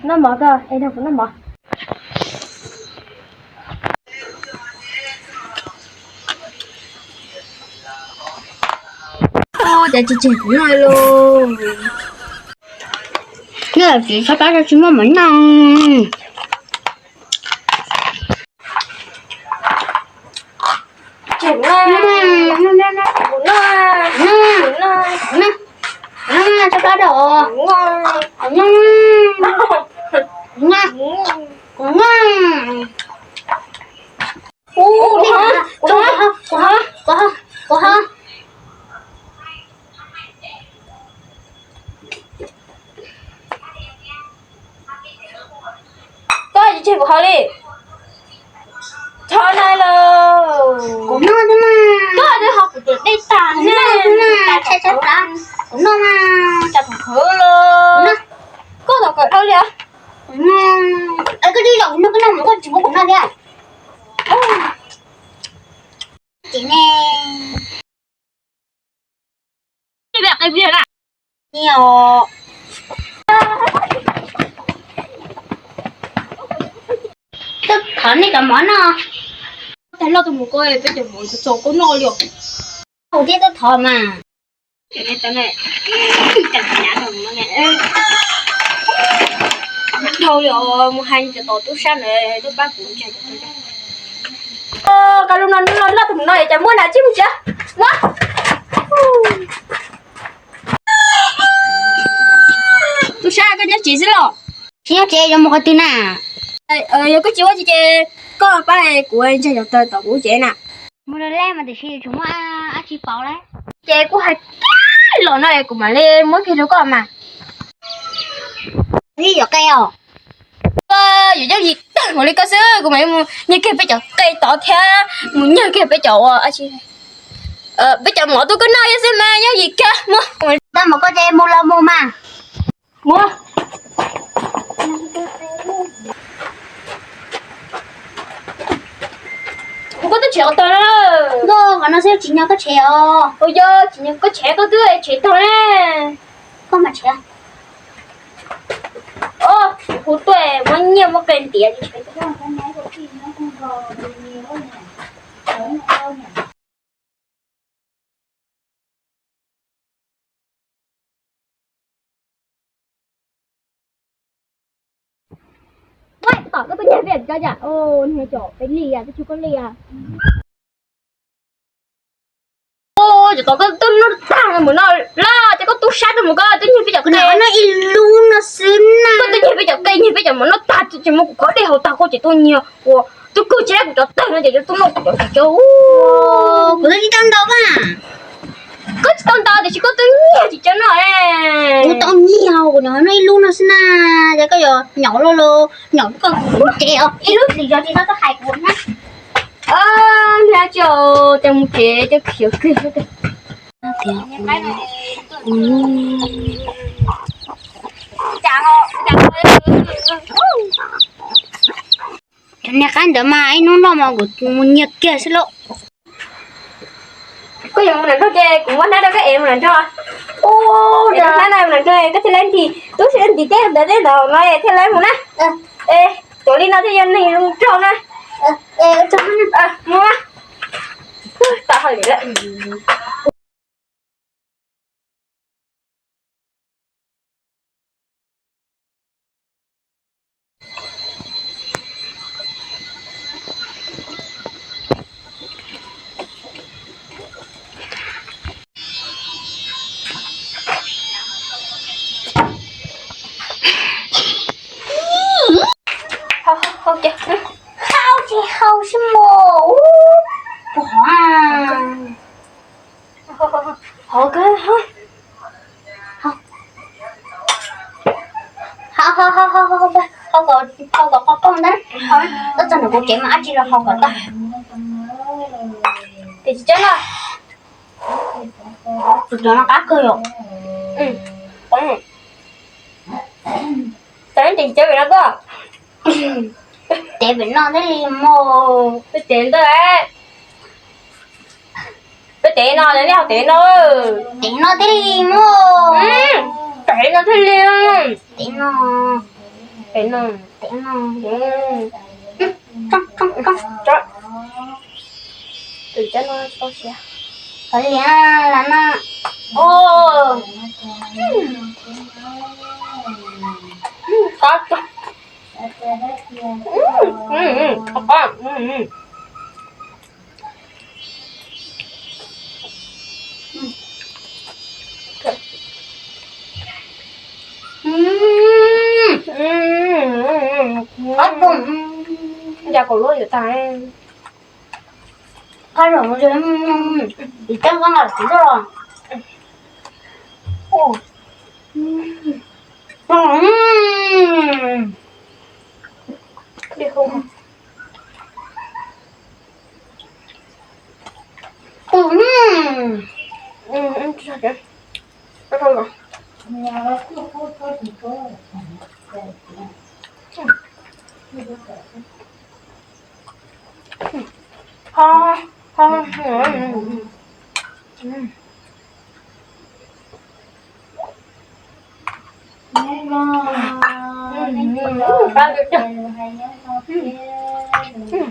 Noj mov koj, es nrog kuv noj mov. Ua cas tseg tseg kuv noj lauj. Nyob tsis tshab plab tsis muaj mov noj. Tshab plab dog. Koj tsis tseg kuv haus li. Txhob noj lawm. Kuv noj thiab mas. Koj twb haus kuv cov dej tas na. Tshaib tshaib plab. Kuv noj mas. Tsam kuv khwv los. Koj tom kawm dhau li os. Koj twb yog kuv noj, koj noj mas koj tsis muab kuv noj thiab. Ces ne. Twb thov nej cov mov noj. Tag loj tuaj mus koj peb cov mov txaus koj noj li os. Kuv thiab twb thov mas. Dhau li os, mus hais cov tom tub sab ntawd tuaj pab kuv ntseeg. Koj lub no loj loj tuaj mus no es cas muaj nas tsib mus tsev. Muab. Tub sab koj nyob tsev xwb los? Tsis nyob tsev, yuav mus qhov twg na? Yog koj tsis ua tsis ces koj pab kuv ntseeg cov taw tom kuv tsev na. Mus lawm mas tiam sis tseem muaj dab tsi pauv lawm. Ces kuj hais kiag los no es kuv mam li muab kiag rau koj mas. Ib yam qe os. Yuav yooj yim tag npaum li koj xwb kuv mam li mus nyiag kiag peb cov qe tod thiab mus nyiag kiag peb cov ua, peb cov mov tuaj koj noj xwb mas yooj yim kiag. Muab. Tau mas koj ces mus los mus mas. Muab. Koj twb tshev qhov twg na? Koj qhov no xwb tsis nyob koj tshev os. Ua yog tsis nyob koj tshev koj twb tshev tag na. Koj mas tshev. Hu tuaj muab nyiaj muab qe ntiav. Tom koj twb nyiag peb cov, nyiag cov peb li, twb tsis koj li. Cov tom koj twb noj tag no mus no los ces koj tub sab tuaj mus koj twb nyiag peb cov qe. Noj ib lub no xwb na. Koj twb nyiag peb cov qe nyiag peb cov mus noj tag tsis muab kuv khob dej haus tag koj ces tuaj nyiag ua. Twb kawg tsis dab kuv cov tawg no ces yuav tuaj noj kuv cov tsis cov. Kuv twb tsis tau ntau mas. Koj tsis tau ntau tiam sis koj twb nyiag tsis cov no. Kuv tau nyiag kuv noj ib lub no xwb na. Ces koj yuav nyaum los los nyaum koj kuv tsev os. Ib lub xwb yog tsis tau txhob hais kuv na. Nag tsis ces mus tsev cov khiav kiag. Cov niag qaib ntawd mas ib hnub noj mas kuv mus nyiag kiag xwb lauj. Koj yuav mus nram nroog ces kuv muab hnab rau koj ev mus nram nroog. Hnab no mus nram nroog koj thiaj li ntim, tub si ntim tej ntawd tej ntawd no thiaj li mus na. Es tuav li no thiaj yog neeg zoo nraug na. Mus. Tau hais lawm. Hau ces hau sib mos. Hau kawg. Hau, hau, hau, hau kom qoj qoj ntag. Hau, txog ntawm kuv tsev mas dab tsi los hau kom tag. Tias tsis cab no. Tus cov no qab kawg yom. Tsis cab pem no tuaj. Cab pem no thiaj li mus. Cab ntawd. Tes no, nej hau tes no. Tes no thiaj li muaj. Tes no thiaj li. Tes no. Tes no. Tes no. Coj, coj, coj. Tus cov no tau siav. Qhov liam las no. Ua. Qab, qab. Qab zoo. Cas kaum lub yuav tag. Qab zoo, vim coj nqaij los tsis txog los.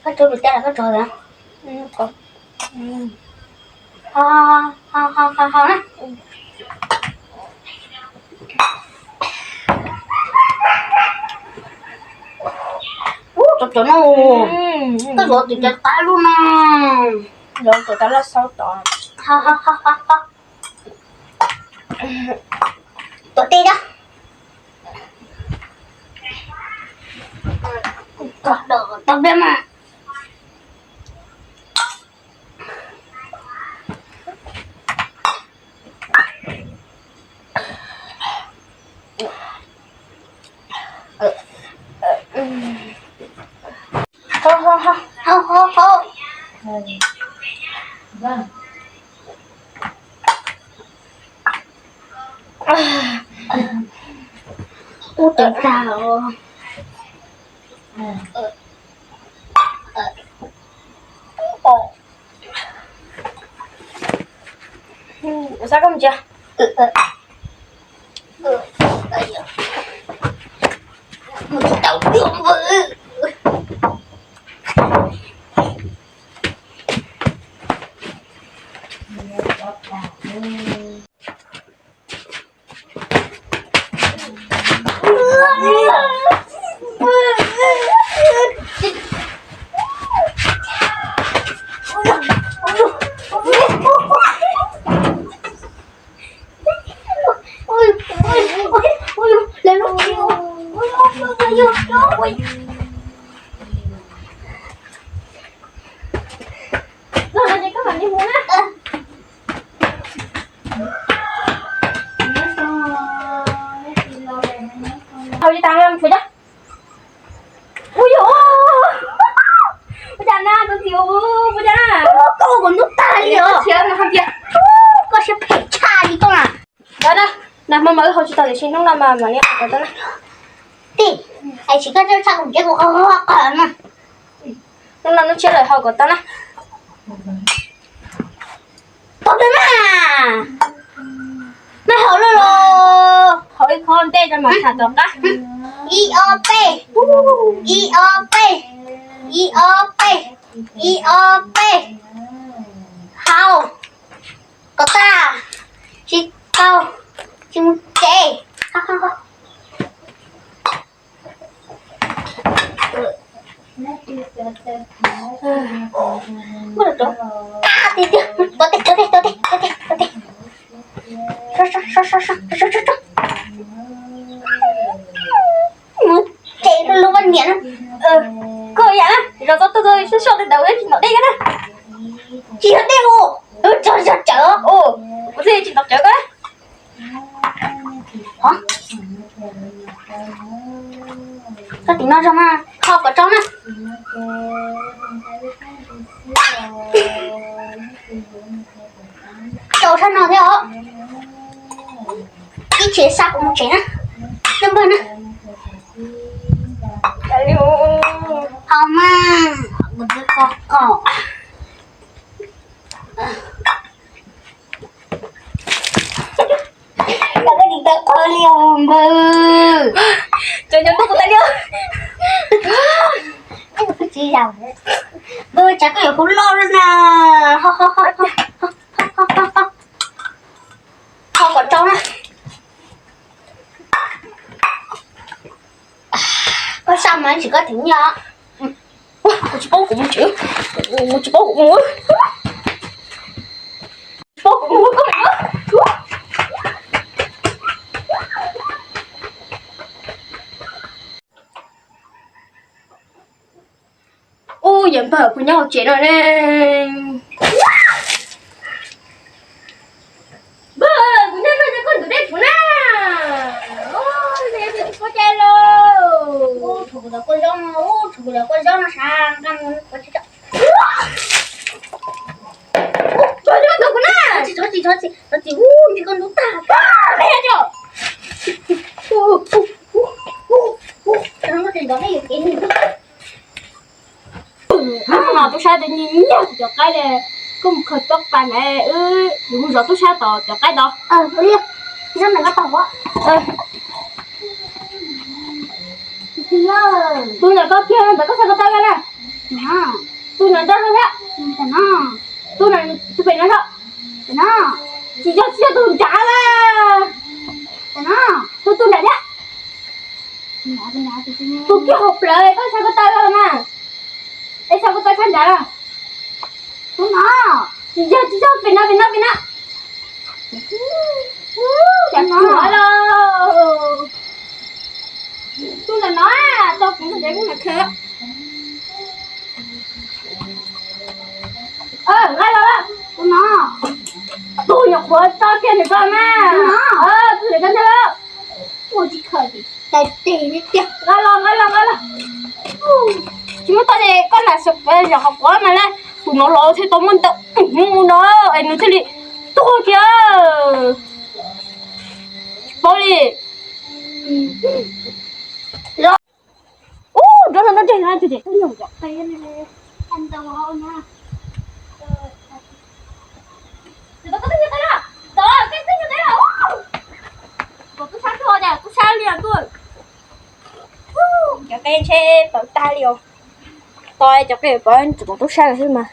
Koj tso lus cas los koj tso. Ub, cov cov no, koj zov tus cov qab lub no. Zov tus cov loj xaub tod. Tuav tej da. Tau pliag mas. Ho, ho, ho, ho, ho. Ub, tes tag os. Ua sab koj mus tsis? Hau li tas, mus tso. Ua cas na tus txiv, ua cas na? Koj ua kuv ntub tag li os. Koj siab phem tshaj li koj na. Ntawd na, nag hmo mas wb hau tsis tau tiam sis hnub no mas mam li hau kom tau na. Tij, es tsis koj tshaj kuv ces kuv qhov qhov qhov no. Hnub no hnub tshiab lawm hau kom tau na. Tau na. Mas hau lawm los. Hau ib khob ntej rau mas tham tom qab. Ib ob peb, ib ob peb, ib ob peb, ib ob peb. Hau kom tag. Tsis tau, tsis mus tsev. Muab lawv rov qab tiag tiag, rov tes, rov tes, rov tes, rov tes, rov tes. Sab, sab, sab, sab, sab, sab, sab, sab. Mus tsev rau lub vaj niam na. Koj yam na, zov tau tuaj soj soj dawb dawb tsis ntaus dej na. Tsis yog dej ua, tso zog tsawv os. Kuv thiaj tsis ntaus tsawv koj na. Tso tim no zog mas kho kom tsau na. Ua sab no thiab os. Ib txhia xa kuv mus tsev na. Npawg na. Hau mas, kuv twb qaug qaug. Koj tsis tau qaug li os npawg. Cov nyob ntuj kuv tas li. Tsis yam. Npawg, tsam koj yuav hu loj li na. Ho kom tsau na. Koj xa mas tsis koj theem nyiaj. Kuv tsis paub kuv mus tsev, kuv tsis paub kuv mus, tsis paub kuv mus koj me. Ub, yawm npawg, kuv nyob hauv tsev no ne. Npawg, kuv nyob no ces koj ntuj deb tshuav na. Ub, tsis paub cai lauj. Ub, tshuav kuv cov kua zaub no, ub, tshuav kuv cov kua zaub no sav, nqa mus kuv tsis tso. Ub, tsis txhob txis, txhob txis, txhob txis, ub, ntshe koj ntub tag. Tub sab twb nyiag nyiag kuv cov qaib li, koj mus khaws toj pas na, wb yuav mus zov tub sab tom cov qaib tod. Tus ntawm koj kiag ntawd koj xa ko taw na. Tus ntawm nrad thiab. Tus ntawm, tus pem no thiab. Tsis yog, tsis yog tus nrad na. Tus, tus nrad thiab. Tus kiag hauv plawv koj xa ko taw los mas. Es xa ko taw sab nrad na. Tus no. Tsis yog, tsis yog, pem no, pem no, pem no. Cas no los. Tus ntawm no, tau kuv ntawm kuv mam khaws. Nqa los lawm tus no. Tus nyuam qhuav tso kiag ntawm ko na. Tus ntawm ko ntag lawm. Ua tsis khaws, tais tes tiag. Nqa los, nqa los, nqa los. Tsis muaj tau ces koj lam zov qhov quav mas na. Tus no los thiaj tau muaj ntau no es nws thiaj li tuag kiag. Tsis paub li. Ub, nrov no nrov nreg no ces tuaj nyuam cov qe. Tub sab tuag, tub sab li tuaj. Cov qe ntshe pawv tag li os. Tau cov qe pawv tseem tub sab xwb mas.